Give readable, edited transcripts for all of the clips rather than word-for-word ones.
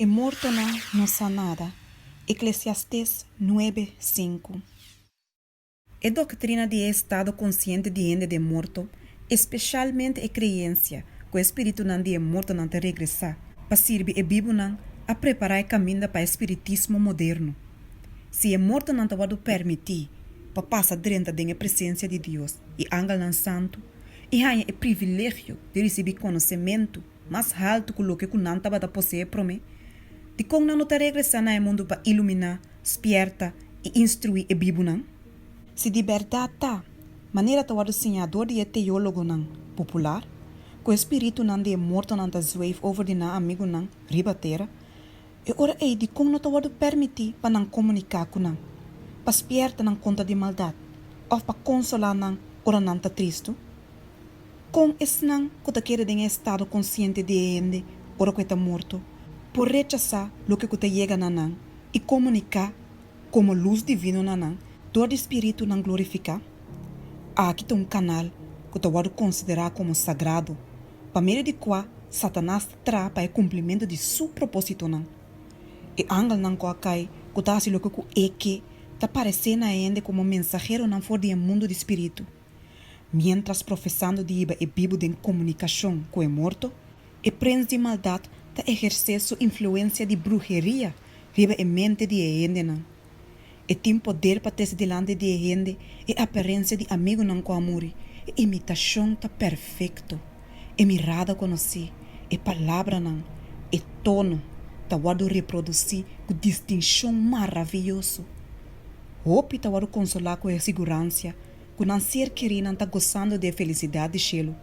E mortonan no sa nada. Eklesiastés nuebe, sinku. E doktrina di e estado konsiente di hende den morto, espeshalmente e kreensia ku e spiritunan di e mortonan ta regresá pa sirbi e bibunan, a prepará e kaminda pa e spiritismo moderno. Si e mortonan ta wòrdu pèrmití pa pasa drenta den e presensia di Dios i angelnan santu i haña e privilegio di risibí konosementu mas haltu ku loke ku nan tabata poseé promé, dikon nan no ta regresá na e mundu pa iluminá, spièrta i instruí e bibunan? Si di bèrdat ta, manera ta wòrdu siñá dor di e teólogonan popular, ku e spiritunan di e mortonan ta zweef over di nan amigunan riba tera, e ora ei dikon no ta wòrdu pèrmití pa nan komuniká ku nan, pa spièrta nan kontra di maldat òf pa konsolá nan ora nan ta tristu? Kon esnan ku ta kere den e estado konsiente di e hende ora ku e ta morto por rechasá loke ku ta yega na nan i komuniká komo lus divino na nan dor di spiritunan glorifiká? Aki ta un kanal ku ta wòrdu konsiderá komo sagrado, pa medio di kua Satanas ta traha pa e kumplimentu di su propósitonan. E angelnan ku a kai ku ta hasi loke ku e ke ta paresé na e hende komo mensaheronan for di e mundu di spiritu. Miéntras profesando di hiba e bibu den komunikashon ku e morto, e prens di maldat ta ehersé su influensia di bruheria riba e mente di e hendenan. E tin poder pa trese dilanti di e hende e aparensia di amigunan ku a muri, e imitashon ta perfekto, e mirada konosí, e palabranan, e tono, ta wòrdu reprodusí ku distinshon maravioso. Hopi ta wòrdu konsolá ku e siguransia ku nan ser kerínan ta gosando di e felisidat di shelu,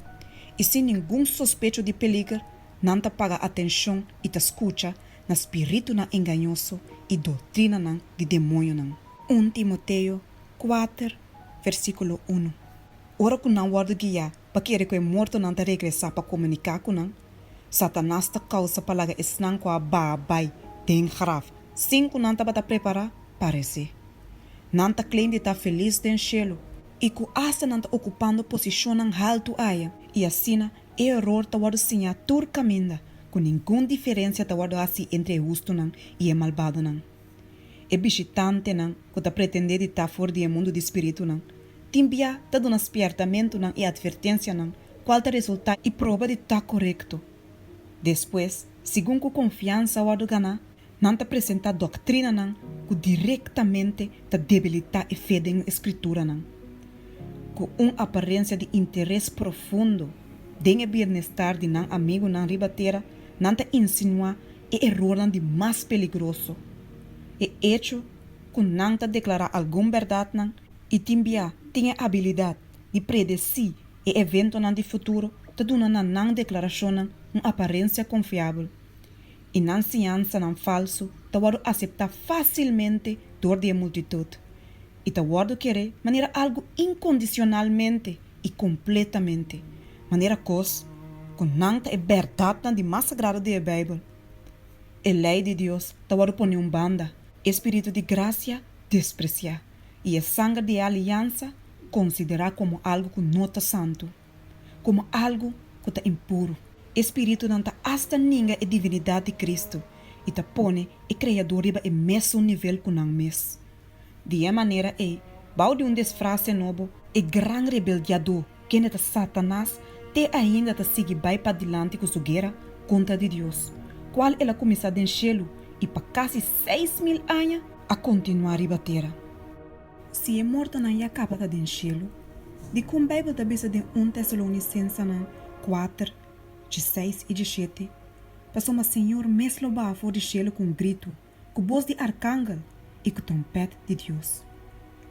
i sin ningun sospecho di peliger nan ta paga atenshon i ta skucha na spiritunan engañoso i doktrinanan di demoñonan. Un Timoteo kuater, versíkulo unu. Ora ku nan wòrdu guiá pa kere ku e mortonan ta regresá pa komuniká ku nan, Satanas ta kousa pa laga esnan ku a baha bai den graf sin ku nan tabata prepará, paresé. Nan ta claim di ta felis den shelu i ku asta nan ta okupando posishonnan haltu aya, i asina e eror ta wòrdu siñá tur kaminda ku ningun diferensia ta wòrdu hasi entre e hustunan i e malbadonan. E bishitantenan ku ta pretendé di ta for di e mundu di spiritunan tin bia ta duna spièrtamentunan i atvertensianan kual ta resultá i proba di ta korekto. Despues, segun ku konfiansa wòrdu ganá, Nan ta presentá doktrinanan ku direktamente ta debilitá e fe den e Skrituranan. Ku un aparensia di interes profundo den e bienestar di nan amigunan riba tera, nan ta insinuá e erornan di mas peligroso. E echo ku nan ta deklará algun bèrdatnan i tin bia tin e abilidat di predesí e eventonan di futuro ta duna na nan deklarashonnan un aparensia konfiabel. i nan siñansanan falsu ta wòrdu aseptá fásilmente dor di e multitut i ta wòrdu keré manera algu inkondisionalmente i kompletamente, manera kos ku nan ta e bèrdatnan di mas sagrado di e Beibel. E lei di Dios ta wòrdu pone un banda, e spiritu di grasia despresiá, i e sanger di e aliansa konsiderá komo algu ku no ta santu. komo algu ku ta impuru. E spiritunan ta asta ninga e divinidat di Kristu i ta pone e Kreador riba e mesun nivel ku nan mes. Di e manera ei, bou di un desfrase nobo, e gran rebeldiadó, kende ta Satanas, te ainda ta sigui bai padilanti ku su guera kontra di Dios, kual el a kuminsá den shelu i pa kasi 6000 aña a kontinuá riba tera. Si e mortonan ya kaba ta den shelu, dikon Beibel ta bisa den un Tesalonisensenan kuater, dieseis i dieshete, Pasobra Señor mes lo baha for di shelu ku un gritu, ku bos di arkangel i ku trompèt di Dios,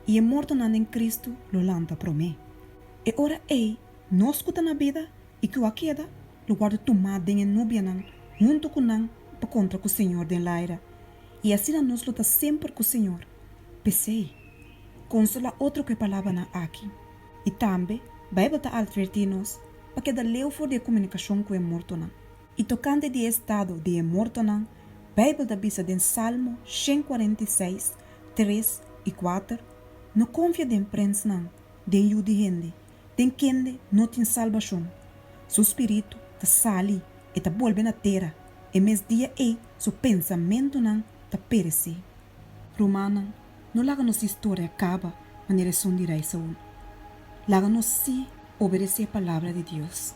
i e mortonan den Kristu lo lanta promé. E ora ei nos ku ta na bida i ku a keda lo wòrdu tumá den e nubianan huntu ku nan pa kontra ku Señor den laira, i asina nos lo ta semper ku Señor. P'esei, konsolá otro ku e palabranan aki. I tambe, Beibel ta atvertí nos pa keda leu for di e komunikashon ku e mortonan. I tokante di e estado di e mortonan, Beibel ta bisa den Salmo 146, tres i kuater, No konfia den prensnan, den yu di hende, den kende no tin salbashon. Su spiritu ta sali, e ta bolbe na tera. E mes dia ei su pensamentunan ta peresé. Rumannan, no laga nos historia kaba manera esun di Rei Saul. Laga nos sí obedesé e Palabra di Dios.